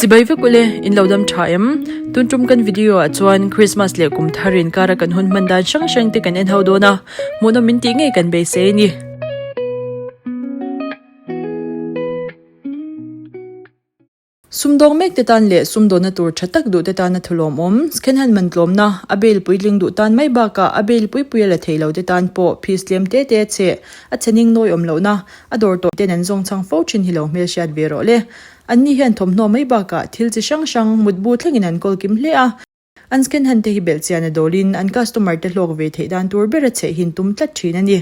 Chibai vek ule, in lo dam tha em? Tun tum kan video ah chuan Christmas leh kum thar inkara kan hun hman dan hrang hrang te kan en ho dawn a, hmuhnawm min tih ngei kan beisei a ni. Sumdawng mek te tan leh sumdawnna tur tha tak duh te tana thulawmawm, Scanhan man tlawmna, a bail puitling duh tan mai bakah a bail puipui a la thei lo te tan pawh fees tlem te te a cheh, a chhe ning nawi awm lohna, a dawr tawh ten an zawng chhang fo thin hi lo hmelhriat ve rawh le. Anni hian thawmhnaw mai bakah thil chi hrang hrang, mutbu thlengin an kawl kim hle a. An scan han te hi belhchian a dawlin an customer te hlawk ve theih dan tur bera cheh hin tum tlat thin a ni.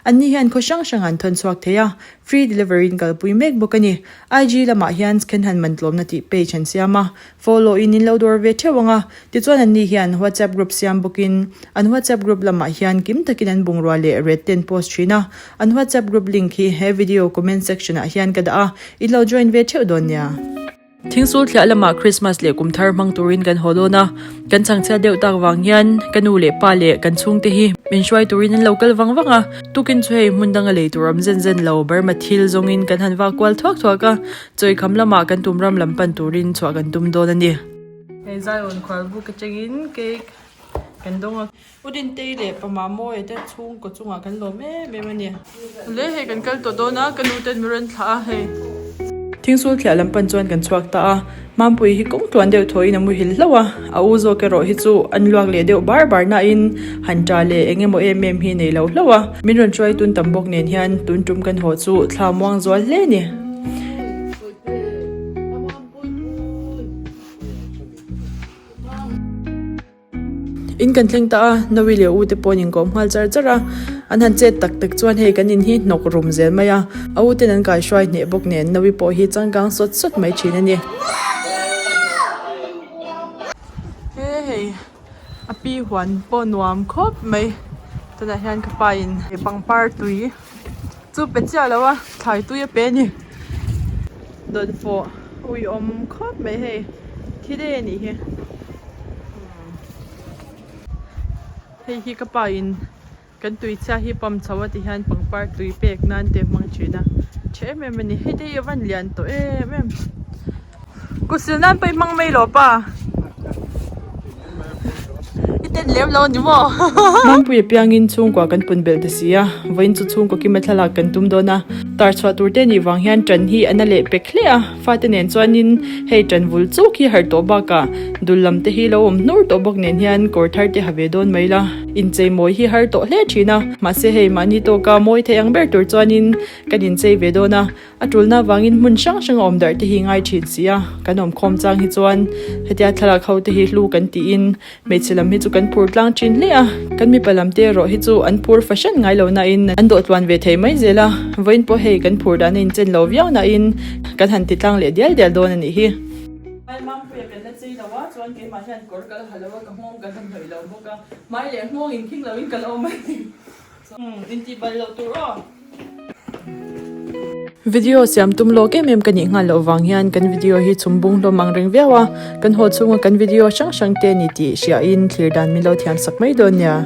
Anni hian khaw hrang hrang an thawn chhuak thei a, free delivery in kalpui mek bawk a ni. IG lamah hian scan han man tlawmna tih page an siam a, follow in in lo dawr ve theuh ang a. Tichuan anni hian WhatsApp group siam bawkin an WhatsApp group lamah hian kim takin an bungrua leh rate te an post thin a. An WhatsApp group link hi he video comment section ah hian ka dah a, in lo join ve theuh dawn nia. Thingsul thliah lamah Christmas leh kum thar hmang turin kan haw dawn a, kan chhangchhiat deuh tak vang hian ka nu leh pa leh kan chhungte hi min hruai turin an lo kal vang vang a, tukin chu hei hmun danga lei tur awm zen zen lo Burma thil zawngin kan han vak kual thuak thuak a, chawikham lamah kan tum ram lam pan turin chhuah kan tum dawn a ni. Hei Zion khualbuk atangin cake kan dawng a. U Dintei leh Pa Mamawia te chhungkaw chungah kan lawm em em a ni. Le hei kan kal tawh dawn a, ka nu ten mi rawn thlah a hei. Thingsul thliah lam pan chuan kan chhuak ta a, Mampui hi kawng tluan deuh thawiin a muhil hlauh a, a u zawk erawh hi chu an luak leh deuh bar bar nain han ṭa leh eng emaw em em hi nei lo hlauh a, min rawn hruai tun tam bawk nen hian tun tum kan haw chu thla muang zual hle a ni. In kan thleng ta a, Nawi leh u te pawh an inkawm nghal char char a, an han chet tak tak chuan hei kan in hi hnawk rum zel mai a, a u ten an kaihruai hneh bawk nen Nawi pawh hi changkang sawt sawt mai thin a ni. He hei a pi huan pawh nuam khawp mai tunah hian ka pa in pangpar tui chu pe chiah lo a thlai tui a pe a ni dawnfawh uiawm khawp mai hei thi daih a nih hi. Hei hi ka pa in kan tui chhia hi pump chho a ti hian pangpar tui pek nan te hmang thin a tha em em a ni hei te hi a van lian tawh em em kut sil nan pawh i hmang mai lo pa i ten lem lo a ni maw. Mampui apiangin chhungkua kan pun belh ta si a vawiin chu chhungkaw kima thlalak kan tum dawn a tar chhuah tur te nih vang hian tan hi a na leh pek hle a. Fate nen chuanin hei ṭan vul chuk hi harh tawh bakah dul lam te hi lo awm hnur tawh bawk nen hian kawr thar te ha ve dawn mai la. Inchei mawi hi har tawh hle ṭhin a, mahse hei mahni tawka mawi thei ang ber tur chuanin kan inchei ve dawn a, a ṭulna avangin hmun hrang hranga awm darh te hi ngai ṭhin si a, kan awm khawm chang hi chuan hetia thlalak ho te hi hlu kan tiin Hmeichhe lam hi chu kan phur tlang thin hle a, kan mipa lam te erawh hi chu an phur fahran ngai lo nain an dawh tluan ve thei mai zel a, vawiin pawh hei kan phur dan a inchen lo viau nain kan han ti tlang leh dial dial dawn a nih hi. Mampuia kan la chei lo a, chuan keimah hian kawr ka la ha lo a, ka nghawng ka la hnawih lo bawk a, hmai leh nghawng inkhing loin ka la awm a ni. Intih bal loh tur aw. Video siam tum lawk em em ka nih nghal loh vang hian kan video hi chhum bung hlawm ang reng viau a, kan haw chhunga kan video hrang hrang te ni tih hriain thlir dan min lo thiam sak mai dawn nia.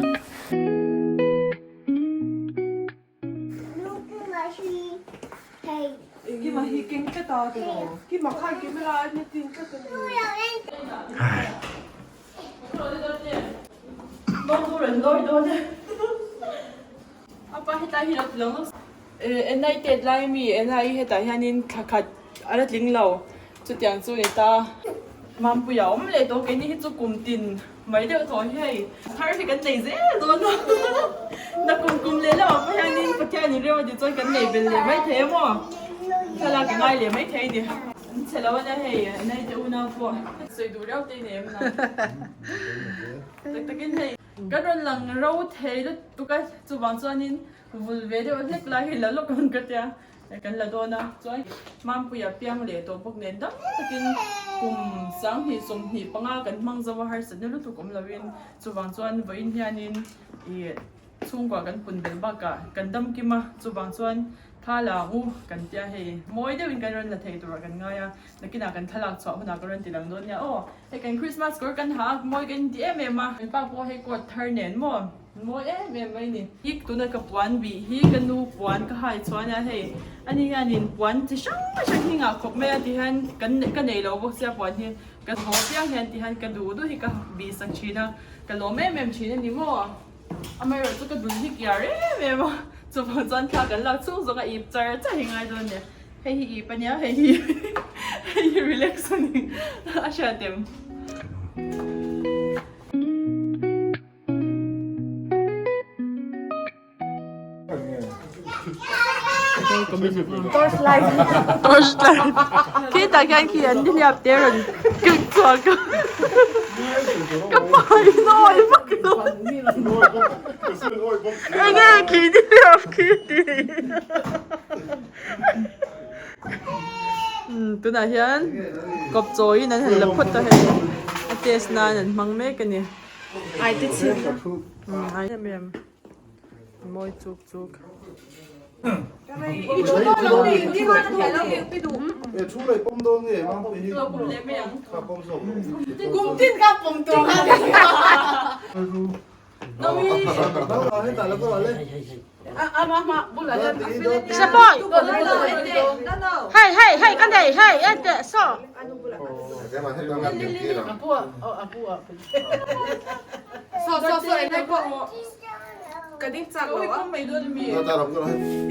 Enai tet lai mi enai hetah hianin thla khat a la tling lo chutiang chu ni ta Mampuia awm leh tawh keini hi chu kum tin mai deuh tawh hi hei thar hi kan nei zel dawn a na kum kum leh lamah pawh hianin Pathian in rem a tih chuan kan nei bel leh mai thei a maw thlalak a ngai leh mai thei a ni an chhe lo a nia hei enai te unau pawh sawi duh reuh te i nei em na tak takin hei kan rawn lang ro thei lutuk a chuvang chuanin Vul ve deuh hlek lai hi la lawk ang ka tia kan la dawn a chuan Mampuia piang leh tawh bawk nen dam takin kum 20 25 kan hmang zo a harsatna lutuk awm loin chuvang chuan vawiin hianin ih chhungkua kan pun belh bakah kan dam kim a chuvang chuan thla la ang u kan tia hei mawi deuhin kan rawn la thei turah kan ngai a nakinah kan thlalak chhuah hunah ka rawn ti lang dawn nia aw hei kan Christmas kawr kan ha a mawi kan inti em em a kan pa pawh hei coat thar nen maw. Mawi em em mai ni. Hi tuna ka puan bih hi ka nu puan ka hai chuan a hei ani hianin puan chi hrang hrang hi ngah khawp mai a ti hian kan ka nei lo bawk sia puan hi ka haw piang hian ti hian ka duh duh hi ka bih sak thin a ka lawm em em thin a ni maw amaherawhchu chu ka dul hi kiar em em a chuvang chuan thla kan lak chhung zawng a ip char char hi ngai dawn nia hei hi ip a nia hei hi hei hi relax a ni a hriat em. Torchlight. Torchlight. Khi tah khian khi an nihliap te rawn keuh chhuak a. Ka pa in a awih vak lo. Enge khi nihliap khi ti. Tunah hian kawp chawiin an han la phawt a hei. A test nan an hmang mek a ni. Ai te chhin. Ai em em. Mawi chuk chuk. Hei hei hei ka nei hei en teh saw.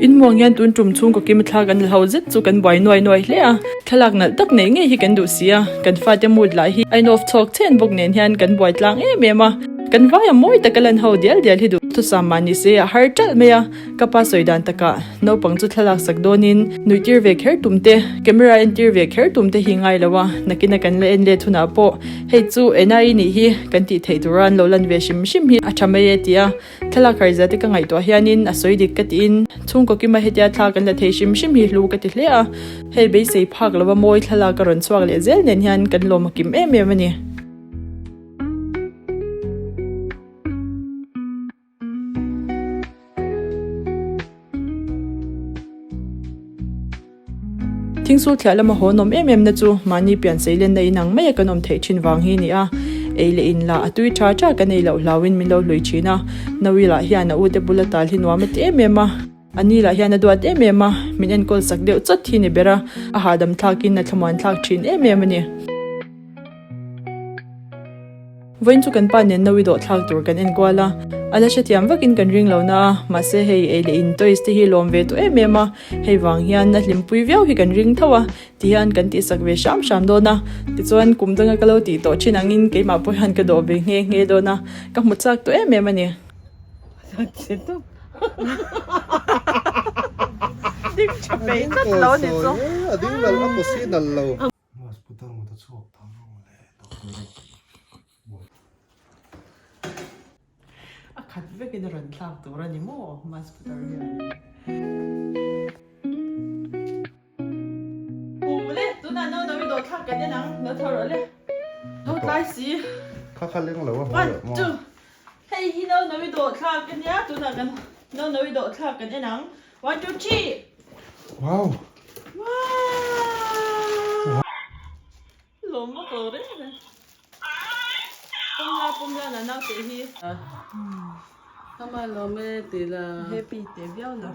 Inmuang hian tun tum chhungkaw kim thla kan la ho zet chu kan buai nuai nuai hle a, thlalak nalh tak neih ngei hi kan duh si a, kan fate mood lah hi a in-off chhawk chhen bawk nen hian kan buai tlang em em a, kan vaia mawi taka lan ho dial dial hi duh thusam mah ni se a har ṭalh mai a, ka pa sawi dan takah naupang chu thlalak sak dawnin nuih tir ve kher tum te, camera en tir ve kher tum te hi ngai lo a, nakina kan la en let hunah pawh hei chu enai nih hi kan tih theih tura an lo lan ve hrim hrim hi a ṭha mai e tia. Thlalak harh te ka ngaihtuah hianin a sawi dik ka tiin chhungkaw kima hetia thla kan la thei hrim hrim hi hlu ka ti hle a, hei beisei phak lova mawi thlalak a rawn chhuak leh zel nen hian kan lawm a kim em em a ni. Thingsul thliah lama haw nawm em em na chu mahni pian sei lenna inang maia kan awm theih thin vang hi a ni a, ei leh in lah a tui tha tha kan ei loh hlauin min lo hlui thin a, Nawi lah hian a ute bula tal hi nuam a ti em em a, a ni lah hian a duat em em a, min enkawl sak deuh chawt hi ni ber a, a hahdam thlakin a thlamuan thlak thin em em a ni. Vawiin chu kan pa nen Nawi dawh thlak tur kan en kual a, a la hrethiam vakin kan ring lo na a, mahse hei ei leh in toys te hi lawm ve tawh em em a, hei vang hian a hlimpui viau hi kan ring tho a, ti hian kan tihsak ve hram hram dawn a, tichuan kum danga ka lo tih tawh thin angin keimah pawh hian ka dawh ve nghe nghe dawn a, ka hmu chak tawh em em a ni. Ding tha mai tlat lo a ni chu. A ding nalh a pawh si nalh lo. A khat vekin a rawn thlak tur a ni maw mask putar hian. Pu le tunah no no i dawh thlak kan en ang lo tho rawh le no tlai si. Kha kha leng lo a haw leh maw. One two hei hi no no i dawh thlak a nia tunah kan no no i dawh thlak kan en ang one two three. Wow. Wow. Lawm vak lo reng reng. Pawm la pawm la na naute hi. Ama lawm e ti la. Happy teh viau lo.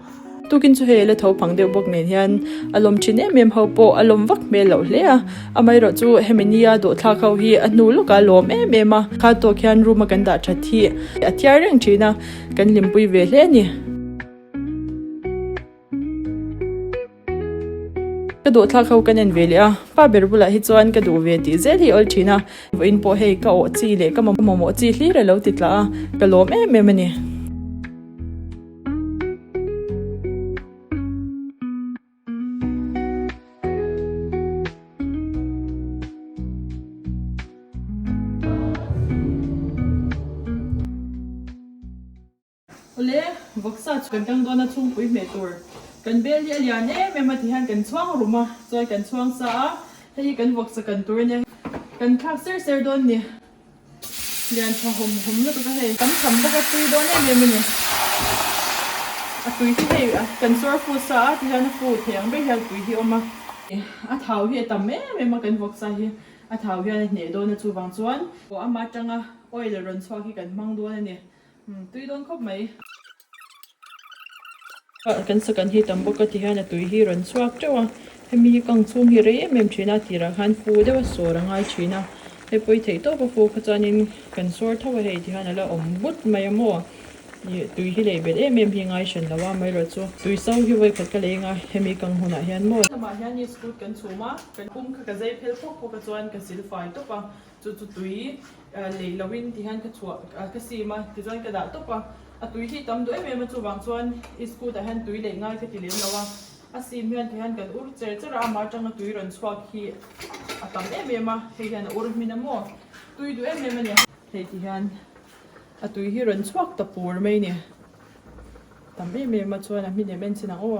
Tukin chu hei a la tho phang deuh bawk nen hian a lawm thin em em ho pawh a lawm vak hmel loh hle a. Amaherawh chu hemi nia dawhthlak ho hi a hnu lawkah a lawm em em a. Kha tawk hian room a kan dah that hi a thiar reng thin a, kan hlimpui ve hle a ni. Ka duhthlak ho kan en ve leh a, pa ber bulah hi chuan ka duh ve tih zel hi awl thin a, vawiin pawh hei ka awh chi leh ka mamawh chi hlir a lo ti tla a, ka lawm em em a ni. Awle, vawksa chu kan kang dawn a chhungpui hmeh tur kan bel hi a lian em em a ti hian kan chhuang rum a, chuan kan chhuang sa a, hei hi kan vawksa kan tur a nia, kan thlak ser ser dawn ni, lian tha hawm hawm lutuk a hei, tam tham bawk a tui dawn em em a ni, a tui hi hei kan sawr fu sa a ti hian a fu thei ang ber hian tui hi a awm a, a thau hi a tam em em a kan vawksa hi a thau hian a hneh dawn a chuvang chuan ama atanga oil rawn chhuak hi kan hmang dawn a ni. Tui dawn khawp mai. Kan sakan hi tam bawk a ti hian a tui hi rawn chhuak teuh a, hemi hi kang chhung hi rei em em thin a, tirah khan fu deuh a sawr a ngai thin a, hei pawi theih tawp a fu kha chuanin kan sawr tho a hei ti hian a la awm but mai a maw, ih tui hi lei belh em em hi ngai hran lo a amaherawh chu tui so hi vawi khat ka lei anga hemi kang hunah hian maw. Lamah hian i scoot kan chhum a, kan pum kha ka zai phel phawk phawk a chuan ka sil fai tawp a, Chu chu tui lei loin ti hian ka chhuah ka sim a, tichuan ka dah tawp a, a tui hi tam duh em em a, chuvang chuan i scoot ah hian tui lei ngai ka ti lem lo a, a sim hian ti hian kan ur cher cher a, amah atanga tui rawn chhuak hi a tam em em a, hei hian a ur hmin a maw, tui duh em em a ni. Hei ti hian a tui hi rawn chhuak ta pur mai ni, tam em em a chuan a hmin em en chin ang aw,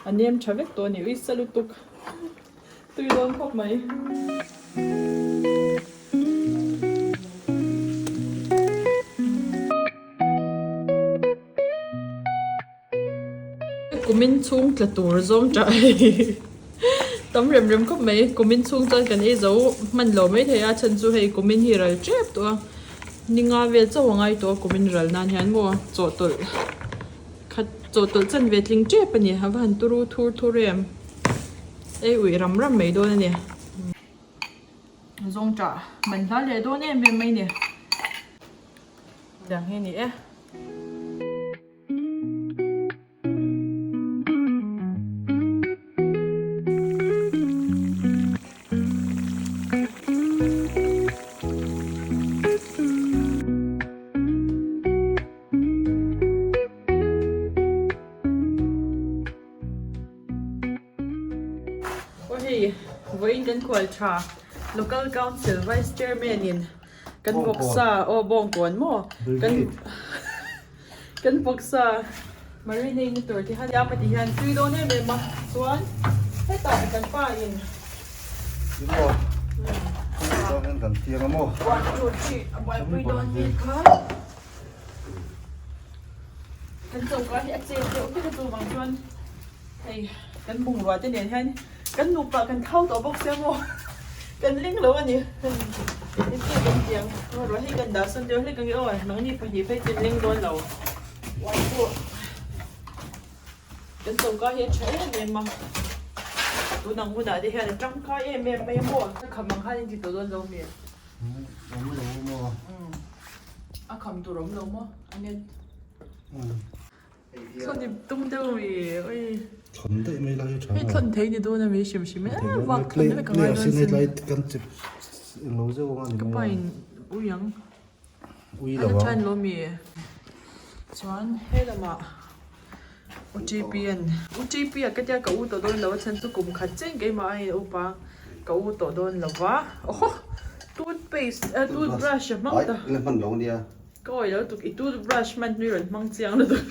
a nem tha vek tawh a ni, ui sa lutuk. Tui dawn khawp mai. Kumin chhung tla tur zawng tah hei tam rem rem khawp mai. Kumin chhung chuan kan ei zo hman lo mai thei a, chhan chu hei kumin hi ral tep tawh a, ni nga vel chauh a ngai tawh a kumin ral nan hian maw chawhtawlh khat chawhtawlh chan ve tling tep a ni, a va han turu thur thur em. Ei uih ram ram mai dawn a ni. Zawng tah man hla leh dawn em em mai ni. Dang hi a ni e. Aw hei vawiin kan khual tha Local Council Vice Chairman in kan vawksa aw bawngkawn maw kan kan vawksa marinade na tur te khan a ti hian tui dawn em em a chuan hetah kan pa in one two three a buaipui dawn mek kha. Kan choka hi a chet deuh hlek a chuvang chuan hei kan bungrua te nen hian kan nupa kan thau tawh bawk sia maw kan ling lo a ni engtin kan ti ang ruah hi kan dah sawn deuh hlek ang e aw nangni pahnih phei chu in ling dawn lo uai pawh kan choka hi a tha em em a tunang hunah te hian a tangkai em em mai a maw kham ang khan in ti tawh dawn lo mi. Awm lo maw? A kham tur awm lo maw? A net. Thlawn i tum deuh mi oi. Thlawn daih mai lai hi tha. Hei thlawn thei ni dawn a mi hrim hrim e vak thlawn vek a ngai dawn sin. Lai kan chip englo zeuh anga ni mai. Ka pa in ui ang. Ui lo ang. A la thain lo mi. Chuan he lamah OTP an OTP a ka tia ka u tawh dawn lo a chhan chu kum khat cheng keimah a in upa ka u tawh dawn lo va awhaw toothpaste eh toothbrush a hmang ta la hman lo nia ka awih lo tuk i toothbrush hman hlui rawn hmang chiang lutuk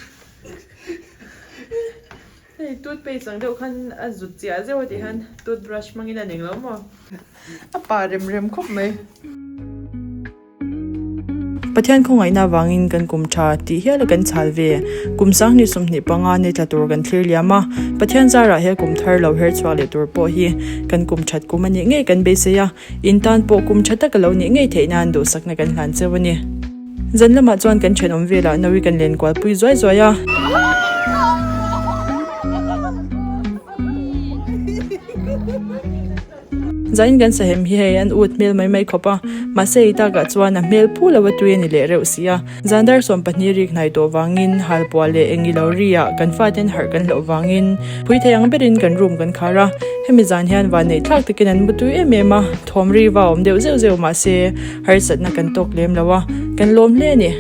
hei toothpaste ang deuh khan a zut chiah zeuh a tih hian toothbrush hmangin a ning lo maw a pa rem rem khawp mai. Pathian khawngaihna avangin kan kum tha tih hial a kan chhal ve. Kum 20 25 ni tla tur kan thlir liam a, Pathian zarah he kum thar lo her chhuah leh tur pawh hi kan kum that kum a nih ngei kan beisei a, in tan pawh kum tha tak a lo nih ngei theih nan duhsakna kan hlan cheu a ni. Zan lamah chuan kan thenawm velah Nawi kan len kual pui zuai zuai a. Zain kan sahem hi hei an ut hmel mai mai khawp a, mahse ei takah chuan a hmel phu lo a tui a ni leh reuh si a. Zan dar 12 rik hnai tawh vangin halpuah leh eng ilo ri-ah kan faten harh kan hlauh vangin phui thei ang berin kan room kan khar a. Hemi zan hian vanneih thlak takin an mu tui em em a, thawm ri va awm deuh zeuh zeuh mahse harsatna kan tawk lem lo a, kan lawm hle a ni.